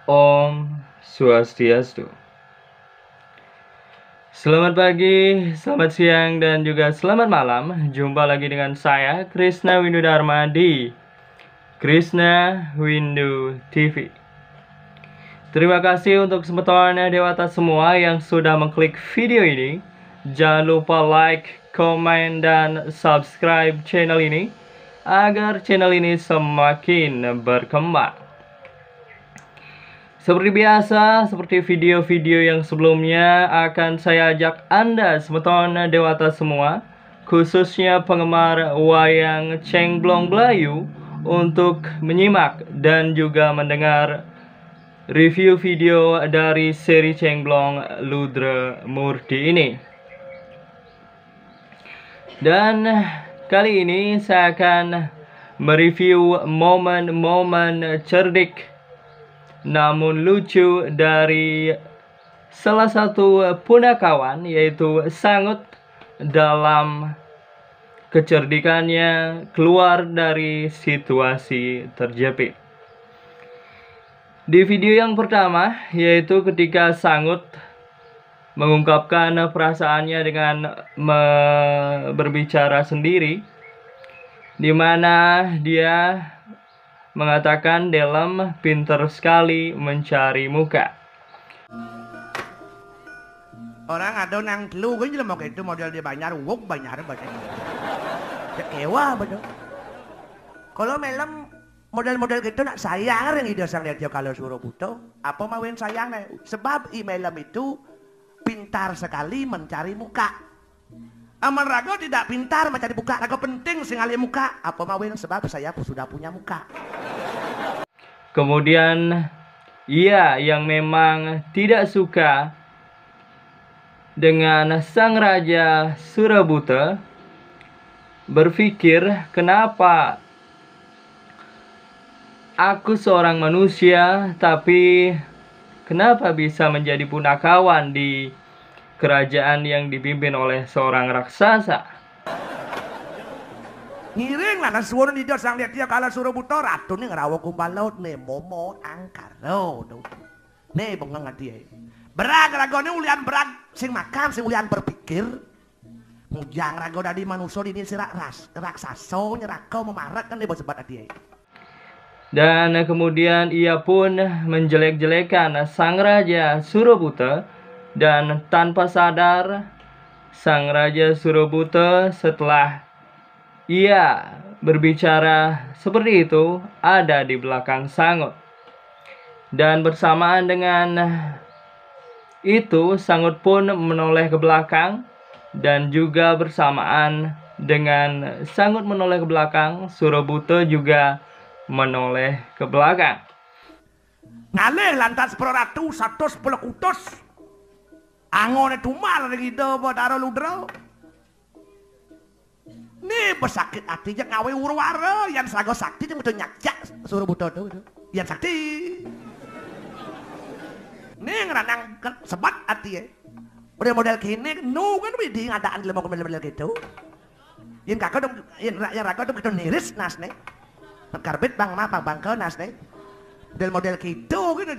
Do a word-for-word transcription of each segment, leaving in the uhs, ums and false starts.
Om Swastiastu. Selamat pagi, selamat siang, dan juga selamat malam. Jumpa lagi dengan saya, Krisna Windu Dharma, di Krisna Windu T V. Terima kasih untuk semeton dewata semua yang sudah mengklik video ini. Jangan lupa like, komen, dan subscribe channel ini agar channel ini semakin berkembang. Seperti biasa, seperti video-video yang sebelumnya, akan saya ajak Anda semeton dewata semua, khususnya penggemar wayang Cengblong Belayu, untuk menyimak dan juga mendengar review video dari seri Cengblong Ludra Murti ini. Dan kali ini saya akan mereview momen-momen cerdik namun lucu dari salah satu punakawan, yaitu Sangut, dalam kecerdikannya keluar dari situasi terjepit. Di video yang pertama, yaitu ketika Sangut mengungkapkan perasaannya dengan me- berbicara sendiri, di mana dia mengatakan Delem pinter sekali mencari muka. Orang ada nang telu kan jelema itu model di Banjar, wong Banjar baca. Ya kewa betul. Kalau melem model-model gitu nak sayang ring Ida Sang Hyang Widya Kala Sura Buta, apa mawin sayang nih? Sebab i melem itu pintar sekali mencari muka. Amal raga tidak pintar mencari muka, raga penting sing alih muka. Apa mawin sebab saya sudah punya muka. Kemudian ia yang memang tidak suka dengan Sang Raja Surabuta berpikir, kenapa aku seorang manusia, tapi kenapa bisa menjadi punakawan di kerajaan yang dipimpin oleh seorang raksasa? Ngiring lah nang suwun Ida Sang Hyang Widya Kala Sura Buta, ratune ngrawa kumbal laut ne momo angkara. Ne bengeng ati ae. Berag ragane ulian berag sing makan, sing ulian berpikir. Mujang raga dadi manusa dini sira ras, raksasa nyeraka memarek kan dia sebat ati ae. Dan kemudian ia pun menjelek-jelekan Sang Raja Surabuta, dan tanpa sadar Sang Raja Surabuta setelah ia berbicara seperti itu ada di belakang Sangut. Dan bersamaan dengan itu Sangut pun menoleh ke belakang, dan juga bersamaan dengan Sangut menoleh ke belakang, Surabuta juga menoleh ke belakang. Ngalih lantas para ratu satus pelekutus. Angone tumbal ring Ida Batara Ludra. Ni besakit ati jak ngawe urwara yang saga sakti yang betul nyakjak Surabuta tu, tu. Yang sakti. Ni ngeranang sebat ati eh. Model-model kini nu kan widi ngadaan lima model-model gitu. Yang kakak dong, yang, yang raga dong gitu niris nas nih. Karbit bang mah bang bangke nas nih. Model-model gitu gitu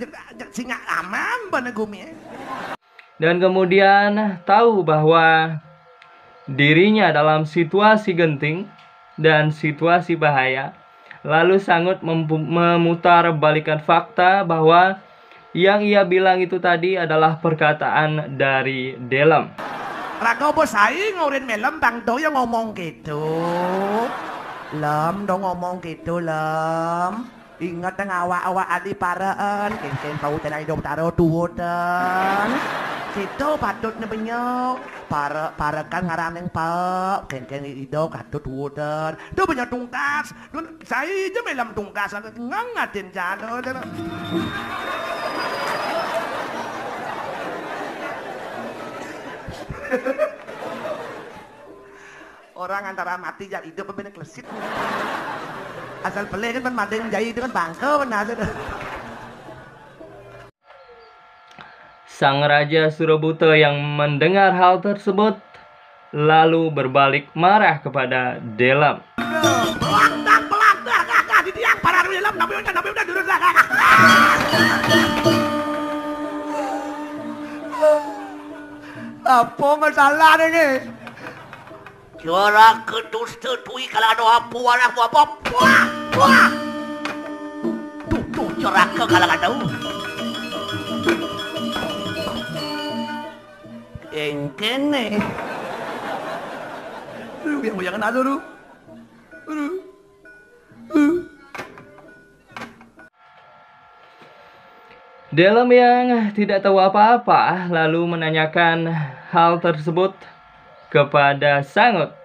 singa aman bana gumi eh. Dan kemudian tahu bahwa dirinya dalam situasi genting dan situasi bahaya, lalu Sangut memutar balikan fakta bahwa yang ia bilang itu tadi adalah perkataan dari Delem. Raga bos ai ngurin melem bang doyo ngomong gitu. Lem dong ngomong gitu lem. Inget teng awak-awak adi pareen, kengkeng pau tenang hidup taro tuwutan. Kita patut nebenyo, pare parekan ngaraneng pau, kengkeng ido katut tuwutan. Tu benyo tungkas, sai je melam tungkas, ngangatin jano. Orang antara mati jak hidup bene klesit. Asal pelih kan madeng jai itu kan bangke benar. Sang Raja Surabuta yang mendengar hal tersebut lalu berbalik marah kepada Delem. Belantak, belantak, kakak di tiang para Delem, nabi udah, nabi udah durus lah. Apa masalah ini? Ceraka dusta tui kalau ada apa warah apa. Puah! Puah! Tuh, tuh, ceraka kalau ada. Engkene. Lu yang goyangan ada lu. Aduh. Delem yang tidak tahu apa-apa lalu menanyakan hal tersebut kepada Sangut.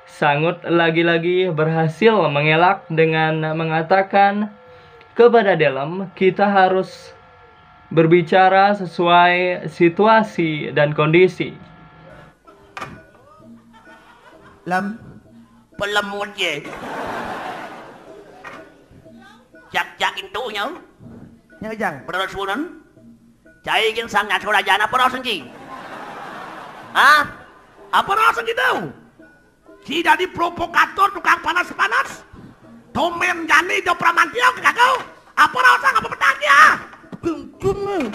Sangut lagi-lagi berhasil mengelak dengan mengatakan kepada Delem, "Kita harus berbicara sesuai situasi dan kondisi." Lem. Pelem je. Jak-jak intunya. Nya jang. Berada sunan. Cai gin sang nyatu raja apa raos nji? Hah? Apa raos nji tau? Ci dadi provokator, tukang panas-panas. Tomen jani do pramantio ke kagau. Apa raos apa petang ya? Gengkung.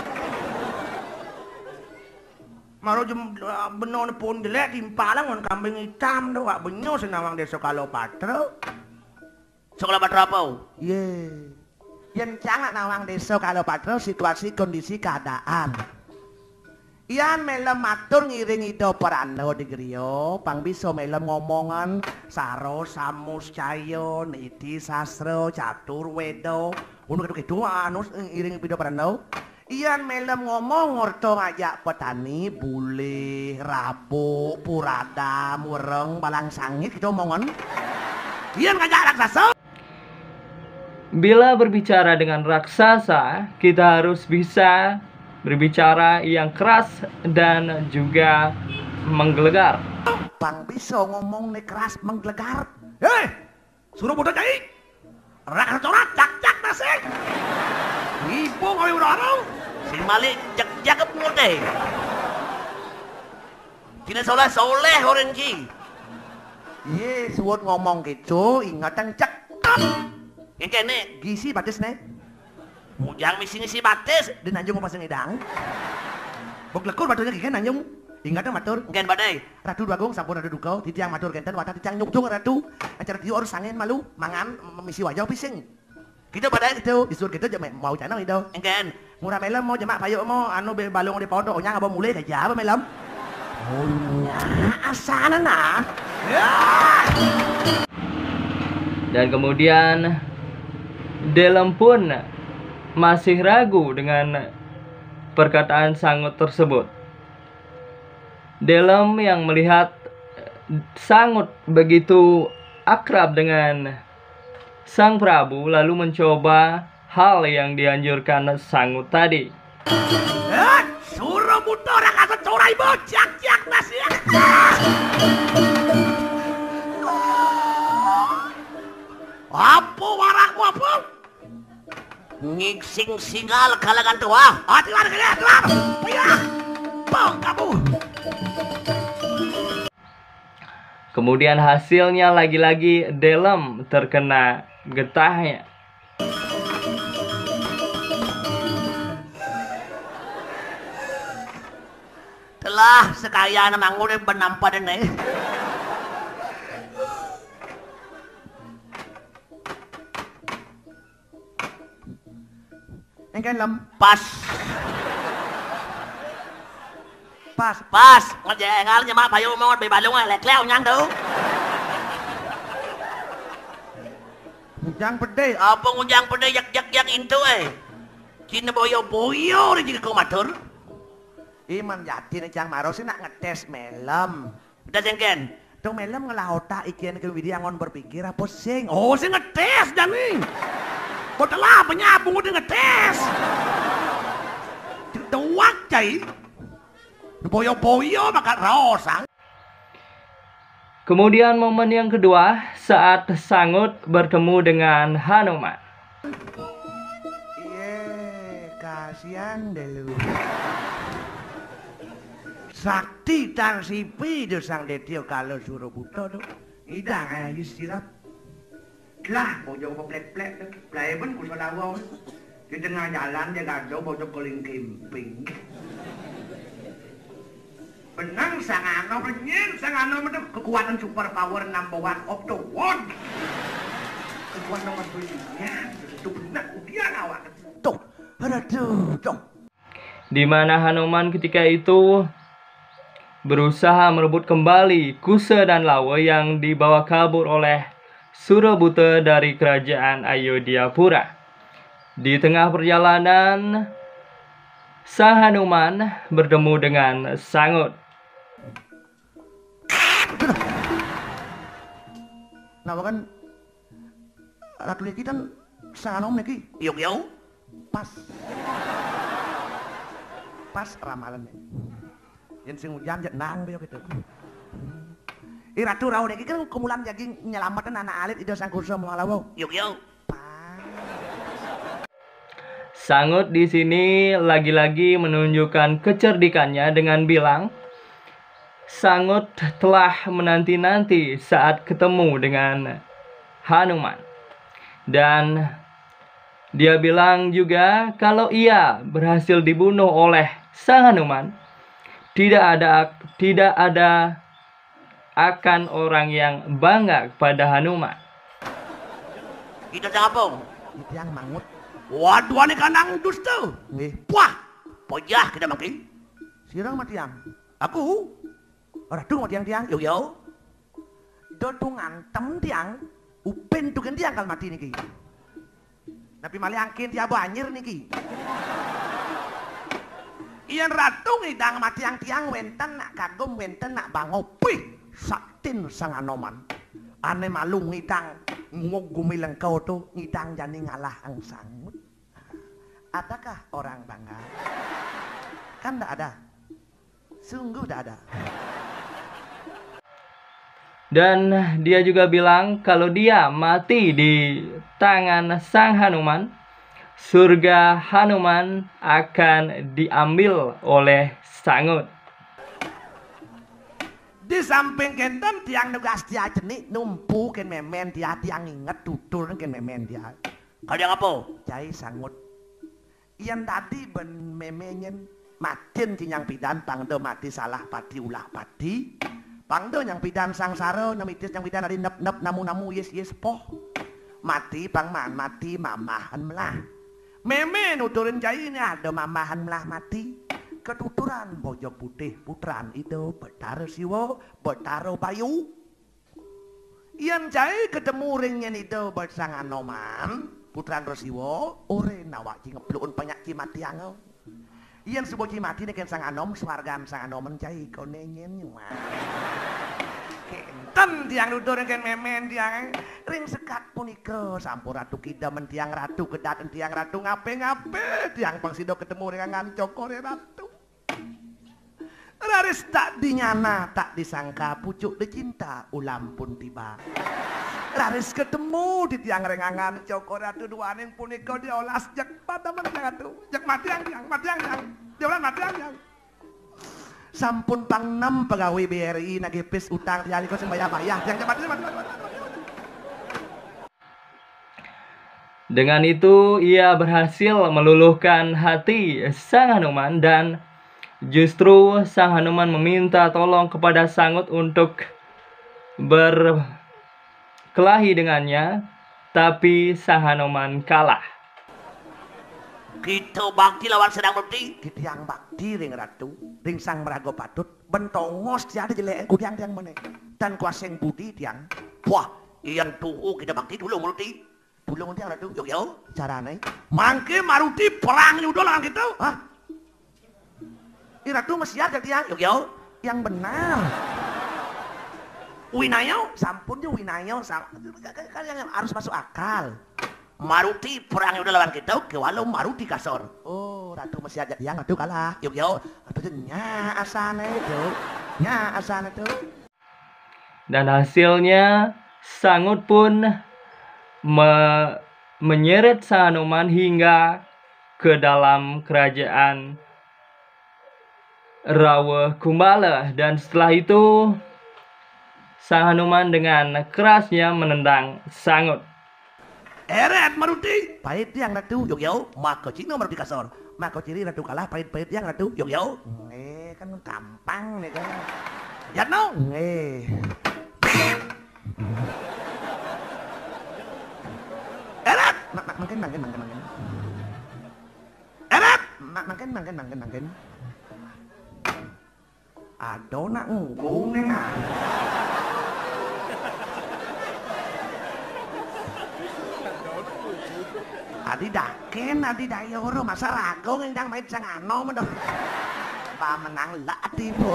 Maro jem beno ne pun jelek timpalang ngon kambing hitam do wak benyo senawang desa Kalopatra. Sekolah Kalopatra apa? Ye. Yen cangak nawang desa Kalopatra situasi kondisi keadaan. Iyan melem matur ngiring Ida Peranda di griya, pang bisa melem ngomongan saro samus caya niti sastra catur weda. Ngono ketu-ketu anu ngiring Ida Peranda. Iyan melem ngomong ngorta ngajak petani, bulih, rabuk, puradam, wereng, balang sangit kita omongan. Iyan ngajak raksasa. Bila berbicara dengan raksasa, kita harus bisa berbicara yang keras dan juga menggelegar. Pang bisa ngomong ne keras menggelegar. Hei, suruh bodoh cai. Rak corat jak jak nasik. Ibu ngawi udah anu. Si Malik jak jak ngode. Cina soleh soleh orang ci. Ye, suwun ngomong gitu, ingatan cek. Yang kene. Gisi batis ne. Bujang misi ngisi batis. Di nanjung apa sing idang? Bok lekur batusnya gigi nanjung. Ingatan matur. Ngen badai. Ratu Dwagung sampun ada duka, titiang matur kenten, watah titiang nyukjung Ratu. Acara tiu harus sangen malu, mangan misi wajah pising. Kita badai itu, disuruh kita je mau cana itu. Ngen. Murah melem mau jemak payuk mau, anu be balung di pondok, onyang apa mulai kerja apa melem? Onyang asana nah. Ya. Dan kemudian Delem pun masih ragu dengan perkataan Sangut tersebut. Delem yang melihat Sangut begitu akrab dengan Sang Prabu lalu mencoba hal yang dianjurkan Sangut tadi. Eh, suruh buta orang asa corai bocak jak nasi. Apa warakmu apa? Ngingsing singal kalangan tua. Ah, keluar, keluar, keluar. Piyah. Pong kamu. Kemudian hasilnya lagi-lagi Delem terkena getahnya. Telah sekaya mangun benampa dene. Engken lem. Pas. Pas, pas. Ngejengal nyemak bayu mau be balung lek leu nyang tu. Ngujang pedih. Apa ngujang pedih jak jak jak intu eh. Cina boyo boyo ni jika kau matur. Iman yakin cang maro sih nak ngetes melem. Udah jengken. Dong melem ngelah otak ikian ke widi angon berpikir apa sing? Oh, sing ngetes jani. Botelah penyabung udah ngetes. Dewak cai. Boyo-boyo bakal raos ah. Kemudian momen yang kedua saat Sangut bertemu dengan Hanuman. Iye, kasihan deh lu. Sakti tang sipi do sang detio kalo suruh buto do. Idang ayu sirap. Lah, bojong beplek-plek do. Plai pun kusolawo. Di tengah jalan dia gado bojong koling kimping. Benang Sang Anom, renyén Sang Anom itu kekuatan super power number one of the world. Kekuatan nomor dunia. Itu benar udian awak. Tuh, aduh, tuh. Di mana Hanoman ketika itu berusaha merebut kembali kusa dan lawa yang dibawa kabur oleh Surabuta dari kerajaan Ayodhyapura. Di tengah perjalanan, Sang Hanuman bertemu dengan Sangut. Nah, kan Ratu niki kan Sang Anom niki. Yuk, yuk. Pas. Pas ramalan niki. Yen sing ujan jek nang yo gitu. I Ratu Rau niki kan kumulan jagi nyelametkan anak alit Ida Sang Kusa Malawa. Yuk, yuk. Sangut di sini lagi-lagi menunjukkan kecerdikannya dengan bilang, Sangut telah menanti-nanti saat ketemu dengan Hanuman. Dan dia bilang juga kalau ia berhasil dibunuh oleh Sang Hanuman, tidak ada tidak ada akan orang yang bangga kepada Hanuman. Kita siapa? Tiang mangut. Waduh, ane kanang dusta. Nggih. Wah, payah kita mangke. Sira matiang. Aku. Ratu matiang tiang. Yo yo. Dotungan tem tiang. Upin tugen tiang kal mati niki. Napi malih angkin tiaba anyir niki. Yen ratu ngidang matiang tiang wenten nak kagum wenten nak bango. Pih, saktin Sang Anoman. Ane malu ngidang nguk gumi lengkau tu ngidang jani ngalah ang sangut. Adakah orang bangga? Kan ndak ada. Sungguh ndak ada. Dan dia juga bilang kalau dia mati di tangan Sang Hanuman, surga Hanuman akan diambil oleh Sangut. Di samping kenten tiang nugas tiang cenik numpu ken memen tiang, tiang inget tutur ken memen tiang. Kalian apa? Cai Sangut. Yen dadi ben memenyen matin kinyang pidan pangda mati salah pati ulah pati. Pangda nyang pidan sangsara nemitis nyang pidan ari nep-nep namu-namu yis-yis poh. Mati pang man mati mamahan melah. Meme nuturin cai ini ada mamahan melah mati. Ketuturan bojog putih putran ida Betara Siwa, Betara Bayu. Yen cai ketemu ring nyen ida bad Sang Anoman, putran Resiwa, ore nawak ci ngeplukun penyak ci matiang. Yen suba ci mati neken Sang Anom, swargan Sang Anoman cai kone nyen nyuwak. Kenten tiang nutur neken memen tiang. Ring sekat punika sampun ratu kidem tiang ratu kedat tiang ratu ngape-ngape tiang pang sida ketemu ring angan cokore ratu. Raris tak dinyana, tak disangka, pucuk dicinta, ulam pun tiba. Raris ketemu di tiang rengangan, cokor ratu duaning punika diolas jek padamen tiang ratu. Jek matiang tiang, matiang tiang. Diolas matiang tiang. Sampun pang nem pegawe B R I nagih pis utang tiang nika sing bayah-bayah tiang jek matiang matiang. Dengan itu, ia berhasil meluluhkan hati Sang Hanuman dan justru Sang Hanuman meminta tolong kepada Sangut untuk berkelahi dengannya, tapi Sang Hanuman kalah. Kita bakti lawan sedang bekti. Kita yang bakti ring ratu, ring sang meraga patut, bentongos tiada jelek kudiang tiang meneh. Dan kuaseng budi tiang. Wah, yang tuhu kita bakti dulu multi. Tulung tiang ratu, yo yo, carane. Mangke Maruti perang nyuda lawan kita. Hah? I ratu mesiar ke tiang, yo yo. Yang benar. Winaya, sampun je winaya, sam- kan yang harus masuk akal. Maruti perang nyuda lawan kita, ke walau Maruti kasor. Oh, ratu mesiar ke tiang, ratu kalah. Yo yo. Ratu je nya asane tu. Nya asane tu. Dan hasilnya Sangut pun me- menyeret Sang Hanuman hingga ke dalam kerajaan Rawa Kumbala, dan setelah itu Sang Hanuman dengan kerasnya menendang Sangut. Eret Maruti, pait tiang ratu, yo yo, maka cina Maruti kasor. Maka ciri ratu kalah pait-pait tiang ratu, yo yo. Eh, Kan gampang nih kan. Yatno. Nggih. Eret. Ma-, ma-, mangkin, mangkin, mangkin, mangkin. Eret. Ma-, mangkin, mangkin, mangkin, mangkin. Aduh, nak nggung nih, nak. Adi daken, adi dayoro, masa rago ngendang mait sangano, medo. Pamenang lak ati, Bu.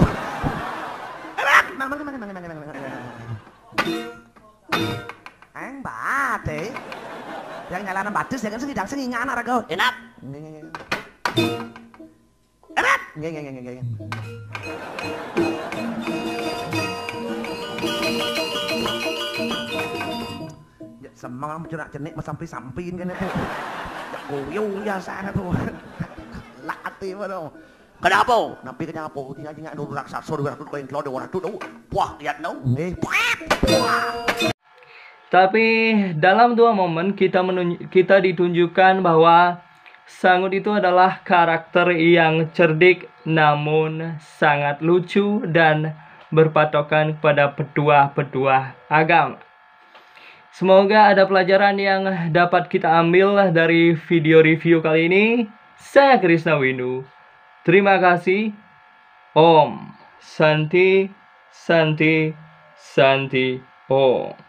Erat, mangkin, mangkin, mangkin, mangkin, mangkin. Eng bate. Yang nyalanan batis, ya kan, sengidang, sengingan, rago. Enak. Erat. Nggih, nggih, nggih, nggih. Ya, semang cerak cenik, sampai sampiin kene, Bu. Ya, goyong ya sana, Bu. Lak ati, Bu. Kenapa? Napi kenapa? Dia aja nggak nurut raksasa, dua ratus koin, kalau dua ratus, tuh. Wah, lihat, no. Nggih. Wah. Tapi dalam dua momen kita menunj-, kita ditunjukkan bahwa Sangut itu adalah karakter yang cerdik namun sangat lucu dan berpatokan kepada petuah-petuah agama. Semoga ada pelajaran yang dapat kita ambil dari video review kali ini. Saya Krisna Windu. Terima kasih. Om Santi, Santi, Santi Om.